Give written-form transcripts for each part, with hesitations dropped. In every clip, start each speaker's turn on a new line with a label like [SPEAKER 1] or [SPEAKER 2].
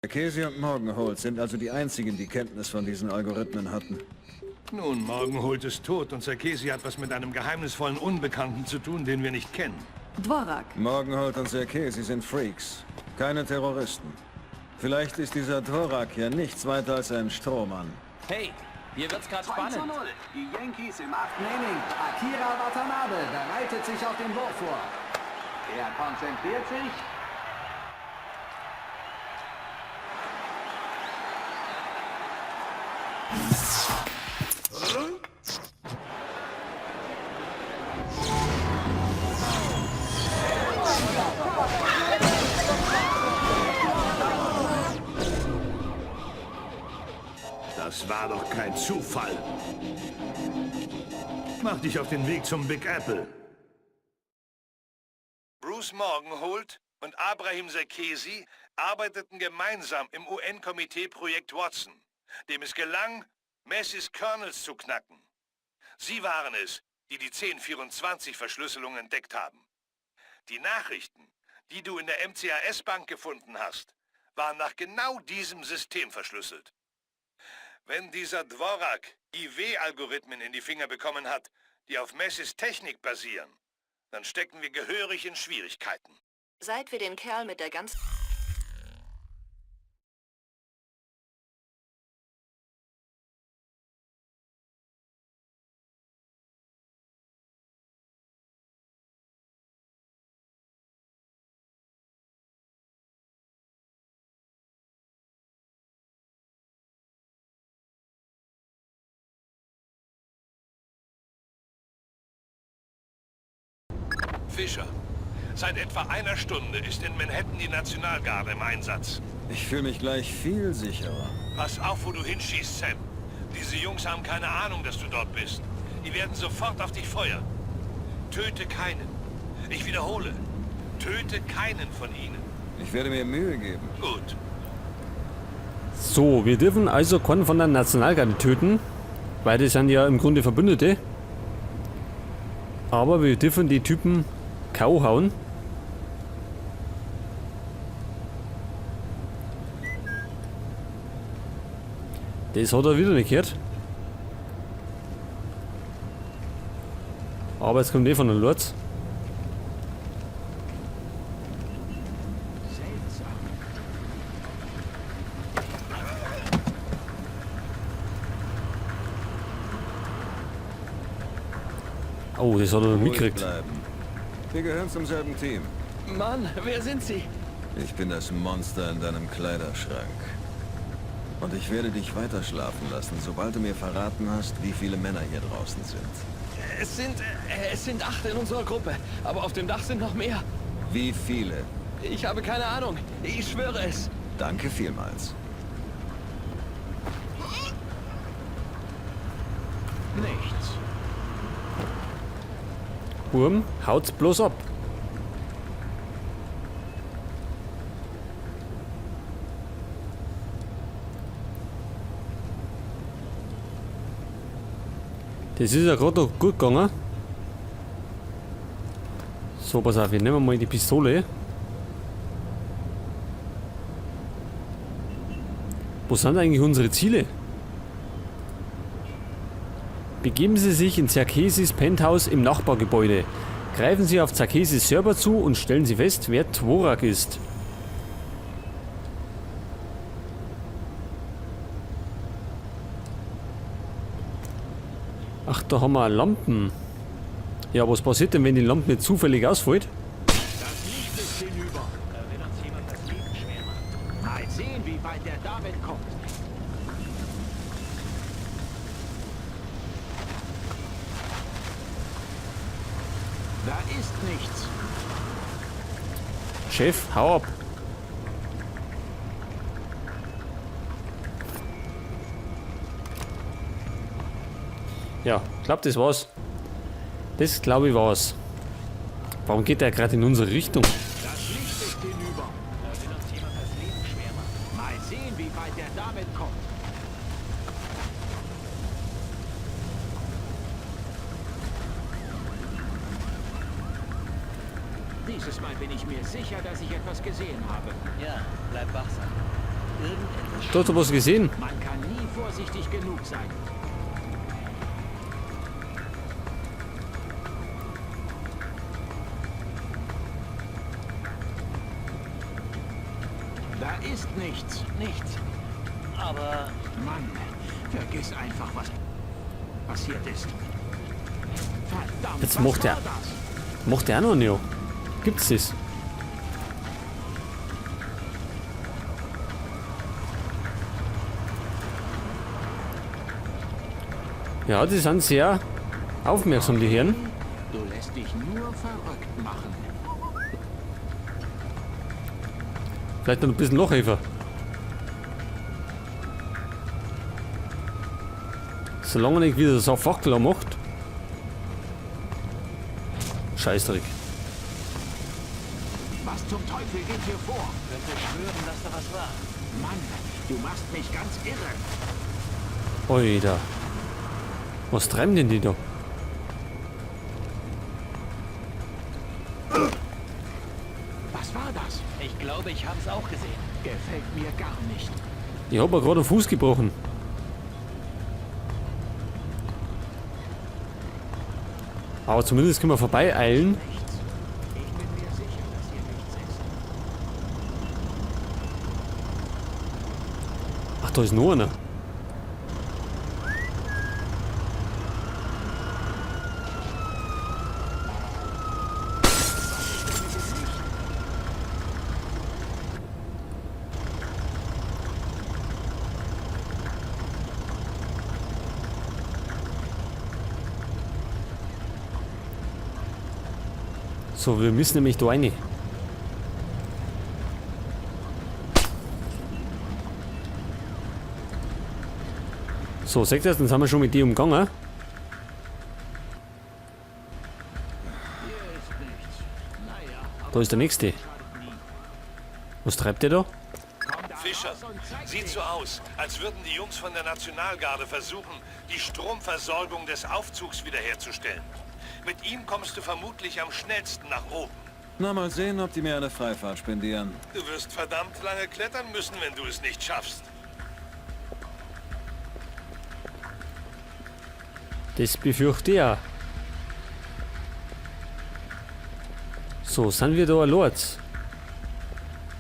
[SPEAKER 1] Casey und Morgenholt sind also die einzigen, die Kenntnis von diesen Algorithmen hatten.
[SPEAKER 2] Nun, Morgenholt ist tot und Zerkesi hat was mit einem geheimnisvollen Unbekannten zu tun, den wir nicht kennen.
[SPEAKER 3] Dvorak.
[SPEAKER 1] Morgenholt und Zerkesi sind Freaks, keine Terroristen. Vielleicht ist dieser Dvorak ja nichts weiter als ein Strohmann.
[SPEAKER 4] Hey, hier wird's gerade
[SPEAKER 5] 2 zu
[SPEAKER 4] spannend.
[SPEAKER 5] 0. Die Yankees im achten Inning. Akira Watanabe bereitet sich auf den Wurf vor. Er konzentriert sich.
[SPEAKER 2] Das war doch kein Zufall. Mach dich auf den Weg zum Big Apple. Bruce Morgenholt und Abraham Zerkesi arbeiteten gemeinsam im UN-Komitee Projekt Watson, dem es gelang, Messis Kernels zu knacken. Sie waren es, die die 1024-Verschlüsselung entdeckt haben. Die Nachrichten, die du in der MCAS-Bank gefunden hast, waren nach genau diesem System verschlüsselt. Wenn dieser Dvorak IW-Algorithmen in die Finger bekommen hat, die auf Messis Technik basieren, dann stecken wir gehörig in Schwierigkeiten.
[SPEAKER 3] Seit wir den Kerl mit der ganzen
[SPEAKER 2] Fischer, seit etwa einer Stunde ist in Manhattan die Nationalgarde im Einsatz.
[SPEAKER 1] Ich fühle mich gleich viel sicherer.
[SPEAKER 2] Pass auf, wo du hinschießt, Sam. Diese Jungs haben keine Ahnung, dass du dort bist. Die werden sofort auf dich feuern. Töte keinen. Ich wiederhole, töte keinen von ihnen.
[SPEAKER 1] Ich werde mir Mühe geben.
[SPEAKER 2] Gut.
[SPEAKER 6] So, wir dürfen also keinen von der Nationalgarde töten, weil das sind ja im Grunde Verbündete. Aber wir dürfen die Typen K.O. hauen. Das hat er wieder nicht gehört. Aber es kommt eh von den Lords. Oh, das hat er noch
[SPEAKER 1] Ruhig
[SPEAKER 6] mitgekriegt.
[SPEAKER 1] bleiben. Wir gehören zum selben Team.
[SPEAKER 4] Mann, wer sind Sie?
[SPEAKER 1] Ich bin das Monster in deinem Kleiderschrank. Und ich werde dich weiter schlafen lassen, sobald du mir verraten hast, wie viele Männer hier draußen sind.
[SPEAKER 4] Es sind 8 in unserer Gruppe, aber auf dem Dach sind noch mehr.
[SPEAKER 1] Wie viele?
[SPEAKER 4] Ich habe keine Ahnung. Ich schwöre es.
[SPEAKER 1] Danke vielmals.
[SPEAKER 5] Nichts.
[SPEAKER 6] Wurm, haut's bloß ab. Das ist ja gerade noch gut gegangen. So, pass auf, wir nehmen mal die Pistole. Wo sind eigentlich unsere Ziele? Begeben Sie sich in Zerkesis Penthouse im Nachbargebäude. Greifen Sie auf Zerkesis Server zu und stellen Sie fest, wer Dvorak ist. Ach, da haben wir Lampen. Ja, was passiert denn, wenn die Lampe nicht zufällig ausfällt?
[SPEAKER 5] Das Licht ist hinüber.
[SPEAKER 7] Wenn uns jemand das Leben schwer macht.
[SPEAKER 5] Mal sehen, wie weit er damit kommt. Da ist nichts.
[SPEAKER 6] Chef, hau ab. Ja, ich glaub, das war's. Das glaub ich war's. Warum geht der gerade in unsere Richtung?
[SPEAKER 5] Das Licht ist hinüber.
[SPEAKER 7] Wenn uns jemand das Leben schwer macht.
[SPEAKER 5] Mal sehen, wie weit er damit kommt. Dieses Mal bin ich mir sicher, dass ich etwas gesehen habe.
[SPEAKER 7] Ja, bleib wachsam.
[SPEAKER 6] Da hat er was gesehen.
[SPEAKER 7] Man kann nie vorsichtig genug sein. Da ist nichts, nichts. Aber Mann, vergiss einfach, was passiert ist. Verdammt,
[SPEAKER 6] Jetzt
[SPEAKER 7] was
[SPEAKER 6] macht
[SPEAKER 7] war
[SPEAKER 6] er-
[SPEAKER 7] das?
[SPEAKER 6] Macht der auch noch nicht. Gibt's das? Ja, die sind sehr aufmerksam, die Herren.
[SPEAKER 7] Du lässt dich nur verrückt machen.
[SPEAKER 6] Vielleicht noch ein bisschen Nachhelfer. Solange er nicht wieder so Fackel macht. Scheißdreck.
[SPEAKER 7] Was zum Teufel geht hier vor?
[SPEAKER 8] Könnte schwören, dass da was war.
[SPEAKER 7] Mann, du machst mich ganz irre.
[SPEAKER 6] Oida. Was treiben denn die da?
[SPEAKER 7] Was war das?
[SPEAKER 8] Ich glaube, ich hab's auch gesehen.
[SPEAKER 7] Gefällt mir gar nicht.
[SPEAKER 6] Ich hab mir gerade den Fuß gebrochen. Aber zumindest können wir vorbeieilen.
[SPEAKER 7] Nichts. Ich bin mir sicher, dass hier nichts ist.
[SPEAKER 6] Ach, da ist noch einer. So, wir müssen nämlich da rein. So, seht ihr das? Dann sind wir schon mit dem umgegangen.
[SPEAKER 7] Hier ist nichts. Naja, aber
[SPEAKER 6] Da ist der nächste. Was treibt der da?
[SPEAKER 7] komm da
[SPEAKER 2] Fischer,
[SPEAKER 7] raus und zeig
[SPEAKER 2] sieht
[SPEAKER 7] dich.
[SPEAKER 2] so aus, als würden die Jungs von der Nationalgarde versuchen, die Stromversorgung des Aufzugs wiederherzustellen. Mit ihm kommst du vermutlich am schnellsten nach oben.
[SPEAKER 1] Na, mal sehen, ob die mir eine Freifahrt spendieren.
[SPEAKER 2] Du wirst verdammt lange klettern müssen, wenn du es nicht schaffst.
[SPEAKER 6] Das befürchte ich auch. So, sind wir da allein?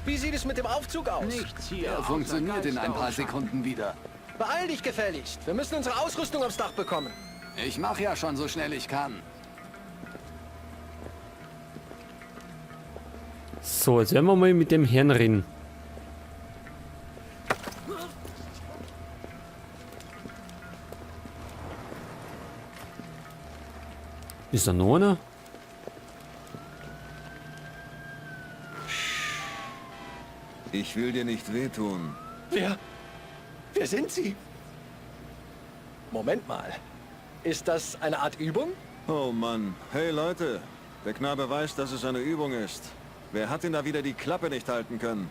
[SPEAKER 9] Wie sieht es mit dem Aufzug aus?
[SPEAKER 7] Nichts hier.
[SPEAKER 5] Er
[SPEAKER 7] außer
[SPEAKER 5] funktioniert in ein
[SPEAKER 7] Geister
[SPEAKER 5] paar
[SPEAKER 7] und Schatten.
[SPEAKER 5] Sekunden wieder.
[SPEAKER 9] Beeil dich gefälligst. Wir müssen unsere Ausrüstung aufs Dach bekommen.
[SPEAKER 5] Ich mache ja schon so schnell ich kann.
[SPEAKER 6] So, jetzt werden wir mal mit dem Herrn reden. Ist da noch einer?
[SPEAKER 1] Ich will dir nicht wehtun.
[SPEAKER 9] Wer? Wer sind Sie? Moment mal. Ist das eine Art Übung?
[SPEAKER 1] Oh Mann. Hey Leute, der Knabe weiß, dass es eine Übung ist. Wer hat denn da wieder die Klappe nicht halten können?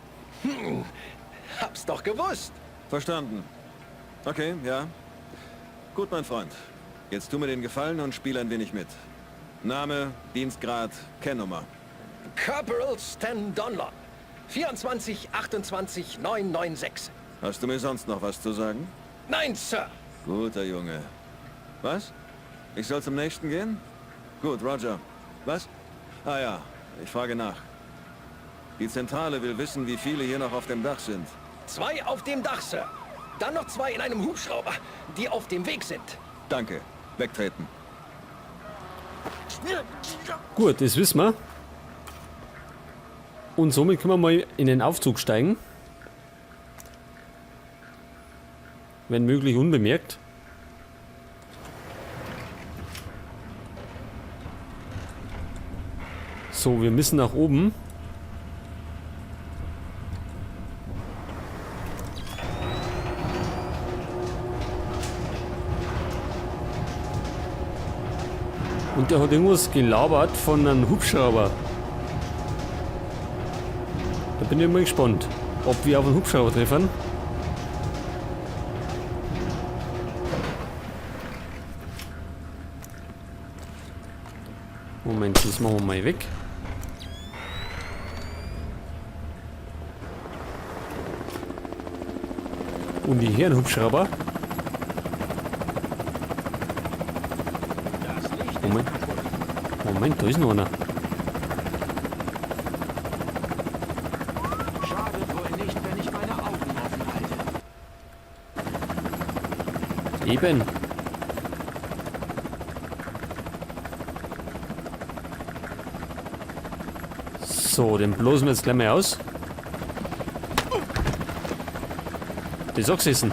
[SPEAKER 9] Hab's doch gewusst.
[SPEAKER 1] Verstanden. Okay, ja. Gut, mein Freund. Jetzt tu mir den Gefallen und spiel ein wenig mit. Name, Dienstgrad, Kennnummer.
[SPEAKER 9] Corporal Stan Donlon. 24 28 996.
[SPEAKER 1] Hast du mir sonst noch was zu sagen?
[SPEAKER 9] Nein, Sir.
[SPEAKER 1] Guter Junge. Was? Ich soll zum nächsten gehen? Gut, Roger. Was? Ah ja, ich frage nach. Die Zentrale will wissen, wie viele hier noch auf dem Dach sind.
[SPEAKER 9] 2 auf dem Dach, Sir. Dann noch 2 in einem Hubschrauber, die auf dem Weg sind.
[SPEAKER 1] Danke. Wegtreten.
[SPEAKER 6] Gut, das wissen wir. Und somit können wir mal in den Aufzug steigen. Wenn möglich unbemerkt. So, wir müssen nach oben. Und der hat irgendwas gelabert von einem Hubschrauber. Da bin ich mal gespannt, ob wir auf einen Hubschrauber treffen. Moment, das machen wir mal weg. Und die Herren Hubschrauber. Moment. Moment, da ist noch einer.
[SPEAKER 7] Schadet wohl nicht, wenn ich meine Augen offen halte.
[SPEAKER 6] Eben. So, den bloßen wir jetzt gleich mal aus. Das ist auch gesessen.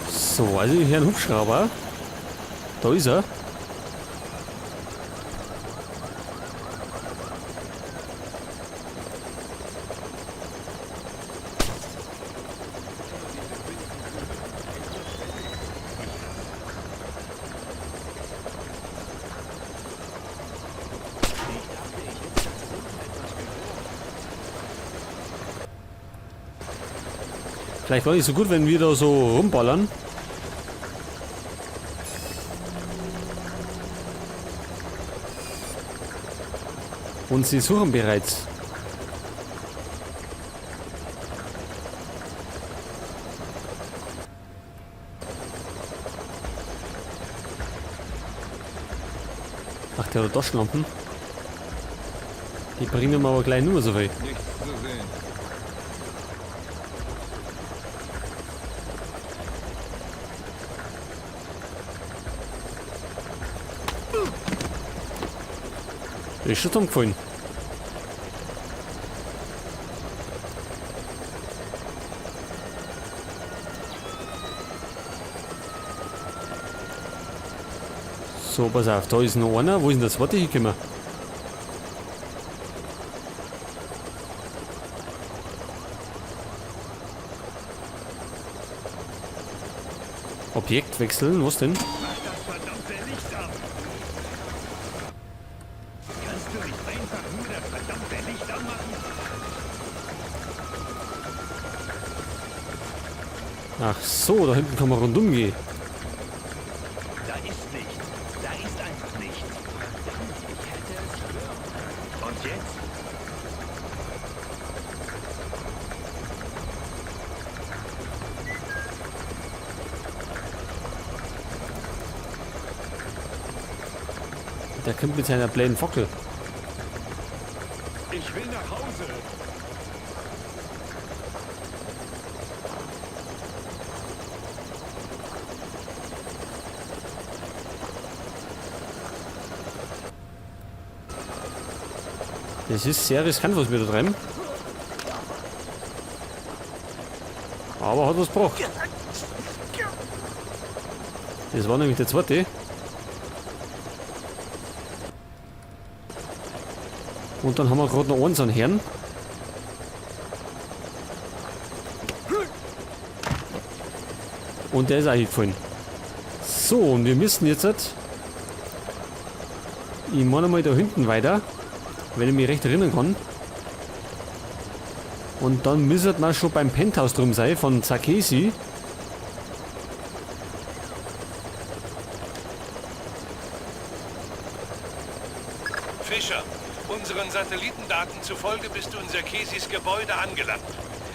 [SPEAKER 6] So, also hier ein Hubschrauber. Da ist er. Vielleicht war nicht so gut, wenn wir da so rumballern. Und sie suchen bereits. Ach, der hat Taschenlampen. Die bringen mir aber gleich nur so viel.
[SPEAKER 1] Nichts zu sehen.
[SPEAKER 6] Der ist schon zusammengefallen. So, pass auf, da ist noch einer. Wo ist denn der zweite hingekommen? Objekt wechseln, was denn?
[SPEAKER 2] Mach das verdammte Licht an! Kannst du nicht einfach nur das verdammte Licht anmachen?
[SPEAKER 6] Ach so, da hinten kann man rundum gehen.
[SPEAKER 8] Da ist nichts. Da ist einfach nichts. Verdammt, ich hätte es schwören können. Und jetzt?
[SPEAKER 6] Der kommt mit seiner blöden Fackel.
[SPEAKER 2] Ich will nach Hause.
[SPEAKER 6] Das ist sehr riskant, was wir da treiben. Aber hat was gebracht. Das war nämlich der zweite. Und dann haben wir gerade noch einen so einen Herrn. Und der ist auch hingefallen. So, und wir müssen jetzt... Ich meine mal da hinten weiter. Wenn ich mich recht erinnern kann. Und dann müsste man schon beim Penthouse drum sein von Zherkesi.
[SPEAKER 2] Fischer, unseren Satellitendaten zufolge bist du in Zherkesis Gebäude angelangt.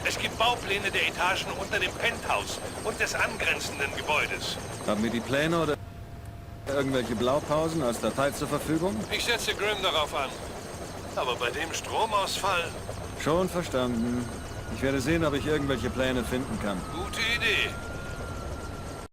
[SPEAKER 2] Es gibt Baupläne der Etagen unter dem Penthouse und des angrenzenden Gebäudes.
[SPEAKER 1] Haben wir die Pläne oder irgendwelche Blaupausen als Datei zur Verfügung?
[SPEAKER 2] Ich setze Grim darauf an. Aber bei dem Stromausfall,
[SPEAKER 1] Schon verstanden. Ich werde sehen, ob ich irgendwelche Pläne finden kann.
[SPEAKER 2] gute Idee.